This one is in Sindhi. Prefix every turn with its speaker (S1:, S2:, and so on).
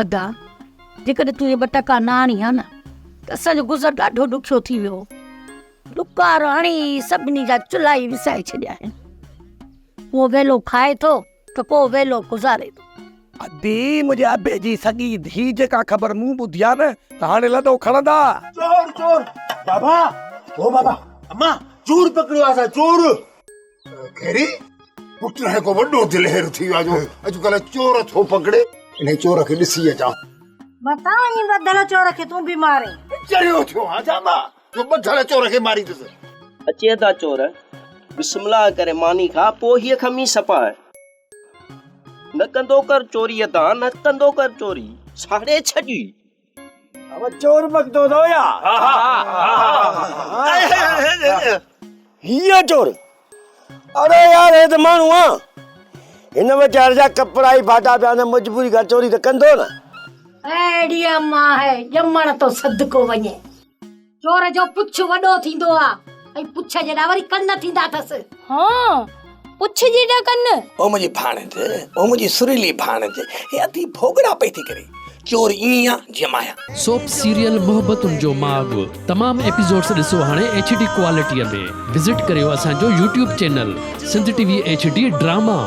S1: ادا، جيڪڏهن تون اهي ٻه ٽڪا نه آڻين ها نه ته اسان جو گذر ڏاڍو ڏکيو ٿي ويو هو. ڏڪار هڻي سڀني جا چلها ئي وسائي ڇڏيا آهن. ڪو ويلو کائي ٿو ته ڪو ويلو گذاري ٿو.
S2: ادي، منهنجي ابي جي سڳي ڌيء جيڪا خبر مون ٻڌي آ نه ته هاڻي لڏو کڻندا.
S3: چور چور بابا او بابا اما چور پڪڙيو آ اسان چور. خيري پٽ هاڻي ڪو وڏو دلير ٿي ويو آ جو اڄڪلهه چور ٿو پڪڙي. انهي چور کي ڏسي اچان.
S4: متان وڃي ٻڌل چور کي تون به مارين.
S3: چريو ٿيو آهيان ڇا مان جو ٻڌل چور کي ماريندس.
S5: اچي ادا چور، بسم الله ڪري ماني کاء پوء هيء خميس پاء. نه ڪندو ڪر چوري ادا نه ڪندو ڪر چوري، ساڙي ڇڏيئي.
S6: بابا چور پڪتو اٿو يا؟ هيء چور؟ اڙي يار هي ته ماڻهو آ. هن ويچاري جا ڪپڙا ئي ڦاٽا پيا آهن مجبوري کان چوري ته ڪندو نه.
S1: اهڙي امان هي ڄمڻ تو صدقو وڃي. چور جو پڇ وڏو ٿيندو آ ۽ پڇ جيڏا وري ڪن ٿيندا اٿس.
S7: ها پڇ جيڏا ڪن.
S2: او منهنجي ڀاڻيج، او منهنجي سريلي ڀاڻيج، هي اڌي ڀوڳڙا پئي ٿي ڪري. چور ائين آ جيئن مان آهيان.
S8: سوپ سيريل محبتن جو ماڳ تمام ايپيسوڊس ڏسو هاڻي ايڇ ڊي ڪوالٽي ۾ وزٽ ڪريو اسان جو YouTube channel Sindh T V H D drama.